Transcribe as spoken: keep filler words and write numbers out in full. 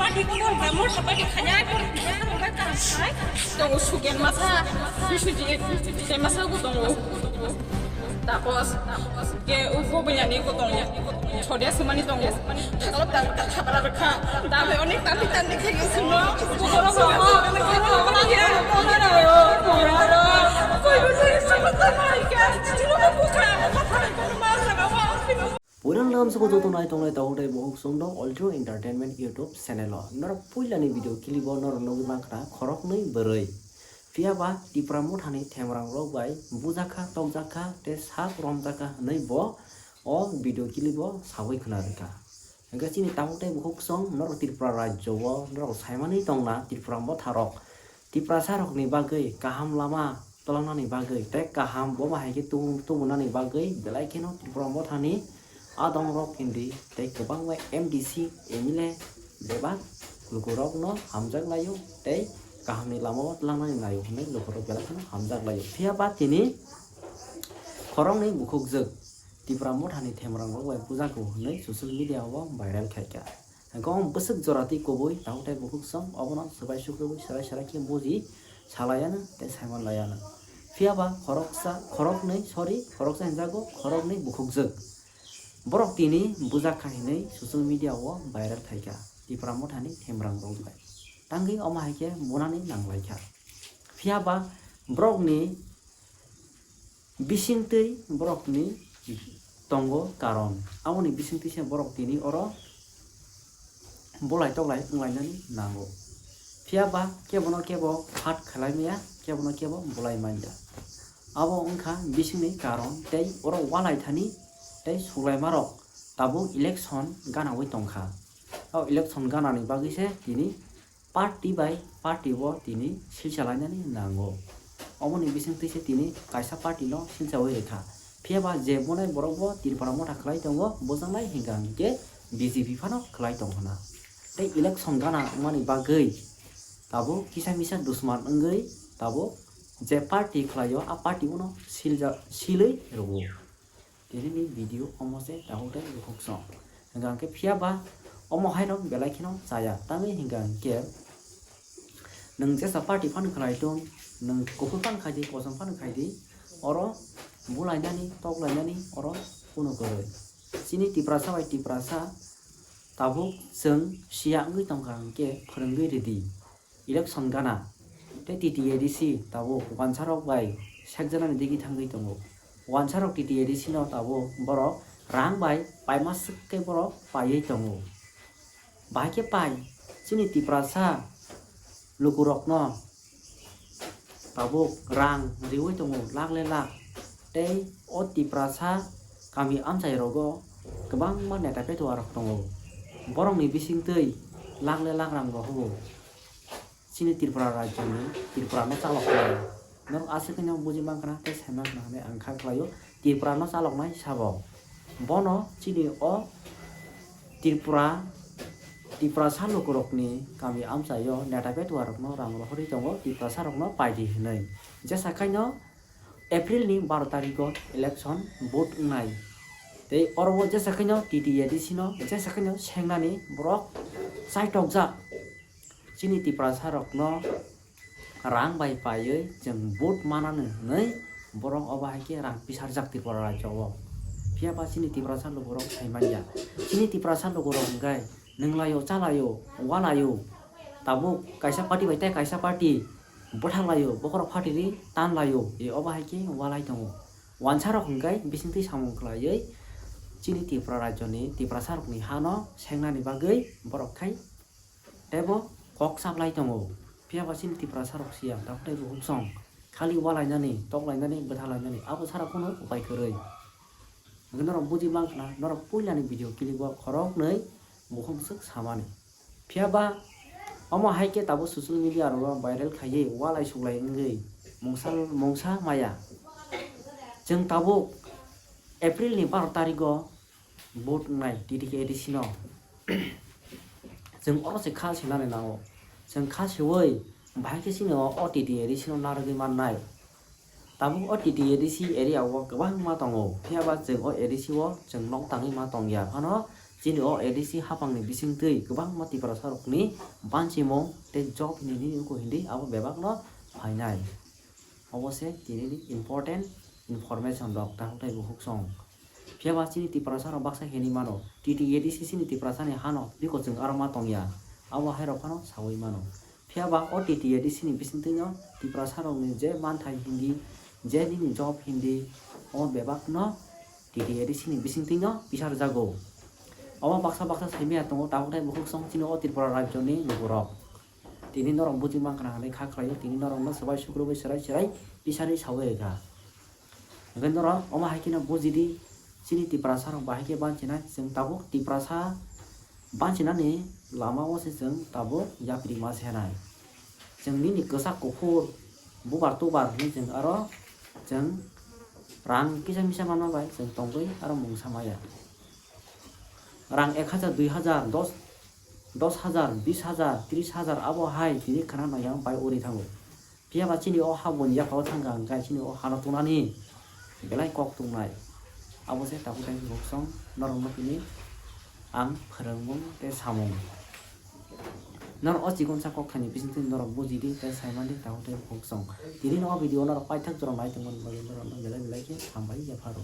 Party ko dong, mor sa party khanya ko, ya, ro ba ka sai. Tongo Sugen masa, Biswajit, Biswajit masa ko tongo. Tapos, ke ugo banyani ko tongo. Chode sumani tongo. Thakalo ta, ta, thabra rakha. Tabe onek tandi, tandi khe yo suno. Ko ro ba, ko ro ba, ko ro ba, ko ro ba. Koi ko sari sa ko ta mai ka. Chino ko ka, ko ta ko ma sa ba wa. Puila lamsoko joto nai tongnai tabuk tei bukhuk chwng no Ultra Entertainment YouTube channel o. Norok puilani video clip o norok nugwi mankha khoroknwi bwrwi. Phiya ba Tipra Mothani themrang rok bai bujakha, tokjakha tei sak romjakha hwnwi bo o video clip o sawi khwna rwkha. Hwnkhe chini tabuk tei bukhuk chwng norok Tripura rajyo o norok saimani tongna Tripura Motha rok Tiprasa rokni bagwi kaham lama twlangnani bagwi tei kaham boba hai khe tubu-, tubunani bagwi belai kheno Tripura Mothani adongrok hindi tei kwbangma M D C, M L A bebak lukurokno hamjak laio tei kahamni lamao twlangnani naio hwnwi lukurok belai kheno hamjak laio. Phiya ba tini khoroknwi bukhukjwk Tipra Mothani themrang rok bai bujago hwnwi social media o viral khaikha. Hwnkhe omo bwswk jora twi kubui tabuk tei bukhuk chwng obono swbai sukrubui swrai swrai khe buji salaiano tei saiman laiano. Phiya ba khoroksa, khoroknwi, sorry, khoroksa hinjago, khoroknwi bukhukjwk. Borok tini bujak kha hinwi social media o viral khaikha Tipra Mothani themrang rok bai. Tangwi omo hai khe bunani nanglaikha. Phiya ba borokni bisingtwi borokni tongo karon. Aboni bisingtwi se borok tini oro bulai toklai wnglainani nango. Phiya ba kebono kebo phat khlai maya, kebono kebo bulai manya. Abo wngkha bisingni karon tei oro walai thani tei suklaimarok tabuk election ganaui tongkha. O election ganani bagwi se tini party bai party bo tini silsa lainani nango. Omoni bisingtwi se tini kaisa party no silsa wi rwkha. Phiya ba je bonai borok bo Tripura Motha khlai tongo, bojang lai hinka hinkhe B J P phano khlai tong hwnna. Tei election gana wngmani bagwi tabuk kisa misa dusman wngwi tabuk je party khlaio, a party bono silja-, silwi rwo. Tini ni video omo se tabuk tei bukhuk song. Hwnkha hwnkhe phiya ba omo haino belai kheno chaya. Tamni hwnkha hwnkhe nwng jesa party phano khlai tong, nwng kuphur phano khai di, kosom phano khai di, oro bulainani, toklainani oro kunu kwrwi. Chini Tiprasa bai Tiprasa tabuk chwng siya wngwi tongkha hwnkhe phwrwngwi rwdi. Election gana tei T T A D C tabuk wansarok bai sekjaknani digwi thangwi tongo. Wansarok T T A D C no tabuk borok rang bai paima swk khe borok paiwi tongo. Bahai khe pai chini Tiprasa lukurokno tabuk rang riwi tongo lakh le lakh. Tei o Tiprasa kami amchai rogo kwbangma neta petuarok tongo. Borokni bisingtwi lakh le lakh rang rohogo. Chini Tripura rajyoni Tripurano chaloknai. Norok aswk khe no buji mankha na tei sai mankha na hinwi ang kha khlaio Tripurano chaloknai sabo. Bono chini o Tripura, Tiprasa lukurokni kami amchaio neta petuarokno rang rohorwi tongo Tiprasarokno paidi hinwi. Jesa khaino Aprilni baro tarigo election vote wngnai. Tei oro o jesa khaino T T A D C no jesa khaino sengnani borok chaitokjak. Chini Tiprasa rokno rang bai paiwi chwng vote manani hwnwi borok obo hai khe rang pisarjak Tripura rajyo o. Phiya ba chini Tiprasa lukurok sai manya. Chini Tiprasa lukurok hwnkhe nwnglaio, chalaio, walaio. Tabuk kaisa party bai tei kaisa party bwthaklaio, bokhorok phatiri tanlaio, e obo hai khe walai tongo. Wansarok hwnkhe bisingtwi samung khlaiwi chini Tripura rajyoni Tiprasarokni hano sengnani bagwi borok khai teibo kok chaplai tongo. Phiya ba chini Tiprasarok siya tabuk tei bukhuk song khali walainani, toklainani, bwthalainani abo sara kunu upai kwrwi. Hwnkhe norok buji mankha na, norok puilani video clip o khoroknwi bukhuk swk samani. Phiya ba omo hai khe tabuk social media rogo viral khaiwi walai suklai wngwi mungsa, mungsa maya. Chwng tabuk April ni baro tarigo vote wngnai T T K A D C no. Chwng oro se kha sinani nango. Chwng kha siwi bahai khe chini o T T A D C no narwgwi mannai. Tabuk o T T A D C area o kwbangma tongo, phiya ba chwng o A D C o chwng nok tangwi ma tongya phano, Chini o A D C hapangni bisingtwi kwbangma Tiprasarokni banchimung tei job hinwi nini oko hindi abo bebakno phainai. Obo se tinini important information rok, tabuk tei bukhuk song. Phiya ba chini Tiprasarok baksa hinwi mano, T T A D C chini Tiprasani hano biko chwng aro ma tongya, abo hai rok phano sawi mano. Phiya ba o T T A D C ni bisingtwino Tiprasarokni je manthai hindi, je nini job hindi, o bebakno T T A D C ni bisingtwino pisarjago. Obo baksa baksa saimaya tongo, tabuk tei bukhuk song chini o Tripura rajyoni lukurok. Tini norok buji mankha hinwi kha khlaio, tini norokno swbai sukrubwi swrai swrai pisarwi sawi rwkha. Hwnkhe norok omo hai kheno bujidi, chini Tiprasarok bahai khe banchinai, chwng tabuk Tiprasa banchinani lama o se chwng tabuk yapri ma senai. Chwng nini kwchak kuphur bubar tubar hinwi chwng aro chwng rang kisa misa manma bai chwng tongwi aro mungsa maya. Rang ek hajar, dui hajar, dos, dos hajar, bis hajar, tris hajar abo hai tini khna nang yang bai uri thango. Phiya ba chini o haboni yakao thangkha hwnkhe chini o hano tungnani belai kok tungnai. Abo se tabuk tei bukhuk song norokno tini ang phwrwngmung tei samung. Norok o chikonsa kok thaini bisingtwi norok bujidi tei saimandi tabuk tei bukhuk song. Tini no o video norok paithak jora nai tongmani bagwi norokno belai belai khe hambai yapharo.